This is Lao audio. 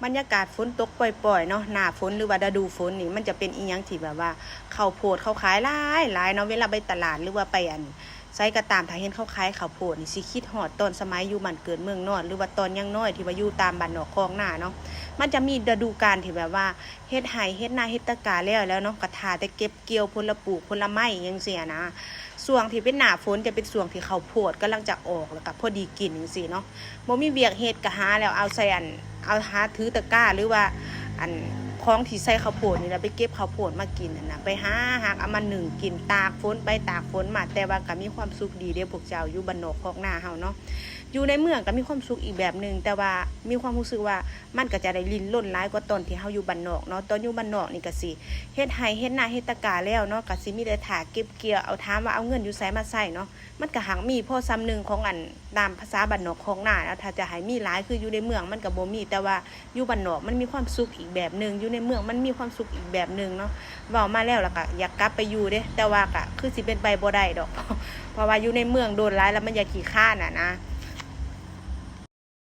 ບັນຍາກາດຝົນຕົກປ່ອຍໆເນາະ, ໜ້າຝົນ ຫຼືວ່າລະດູຝົນນີ້ ມັນຈະເປັນອີ່ຫຍັງທີ່ແບບວ່າເຂົ້າໂພດເຂົາຂາຍຫຼາຍໆເນາະ. ເວລາໄປຕະຫຼາດ ຫຼືວ່າໄປອັນໃສກໍຕາມ ຖ້າເຫັນເຂົາຂາຍເຂົ້າໂພດນີ້ ຊິຄິດຮອດຕອນສະໄໝຢູ່ບ້ານເກີດເມືອງນອນ ຫຼືວ່າຕອນຍັງນ້ອຍທີ່ວ່າຢູ່ຕາມບ້ານນອກຄອກນາເນາະ. ມັນຈະມີລະດູການທີ່ແບບວ່າເຮັດໄຮ່ເຮັດນາເຮັດຕາກ້າແລ້ວແລ້ວເນາະ, ກໍຖ້າແຕ່ເກັບກ່ຽວຜົນລະປູກຜົນລະໄມ້ຈັ່ງຊີ້ນະ. ຊ່ວງທີ່ເປັນໜ້າຝົນຈະເປັນຊ່ວງທີ່ເຂົ້າໂພດກຳລັງຈະອອກ ແລ້ວກໍພໍດີກິນຈັ່ງຊີ້ເນາະ. ບໍ່ມີວຽກເຮັດກໍຫາແລ້ວເອົາໃສ່ອັນ ເອົາຫາຖືຕະກ້າ ຫຼືວ່າອັນຂອງທີ່ໃສ່ເຂົ້າໂພດນີ້ແຫຼະ ໄປເກັບເຂົ້າໂພດມາກິນຫັ້ນນະ, ໄປຫາຫັກເອົາມາໜຶ້ງກິນ ຕາກຝົນໄປຕາກຝົນມາ. ແຕ່ວ່າກໍມີຄວາມສຸກດີເດ້ພວກເຈົ້າ ຢູ່ບ້ານນອກຄອກນາເຮົາເນາະ. ຢູ່ໃນເມືອງກໍມີຄວາມສຸກອີກແບບໜຶ່ງ, ແຕ່ວ່າມີຄວາມຮູ້ສຶກວ່າມັນກໍຈະໄດ້ລິ້ນລົນຫຼາຍກວ່າຕອນທີ່ເຮົາຢູ່ບ້ານນອກເນາະ. ຕອນຢູ່ບ້ານນອກນີ້ກໍຊິເຮັດໄຮ່ເຮັດນາເຮັດຕາກ້າແລ້ວເນາະ, ກໍຊິມີແຕ່ຖ້າເກັບກ່ຽວເອົາ. ຖາມວ່າເອົາເງິນຢູ່ໃສມາໃຊ້ເນາະ? ມັນກໍຫາກມີພໍສ່ຳໜຶ່ງຂອງອັນ ຕາມພາສາບ້ານນອກຄອກນາເນາະ. ຖ້າຈະໃຫ້ມີຫຼາຍຄືຢູ່ໃນເມືອງມັນກໍບໍ່ມີ, ແຕ່ວ່າຢູ່ບ້ານນອກມັນມີຄວາມສຸກອີກແບບໜຶ່ງ, ຢູ່ໃນເມືອງມັນມີຄວາມສຸກອີກແບບໜຶ່ງເນາະ. ເວົ້າມາແລ້ວ ແລ້ວກໍຢາກກັບໄປຢູ່ເດ້, ແຕ່ວ່າກໍຄືຊິເປັນໄປບໍ່ໄດ້ດອກ ເພາະວ່າຢູ່ໃນເມືອງດົນຫຼາຍແລ້ວມັນຢາກຂີ້ຄ້ານຫັ້ນນະ.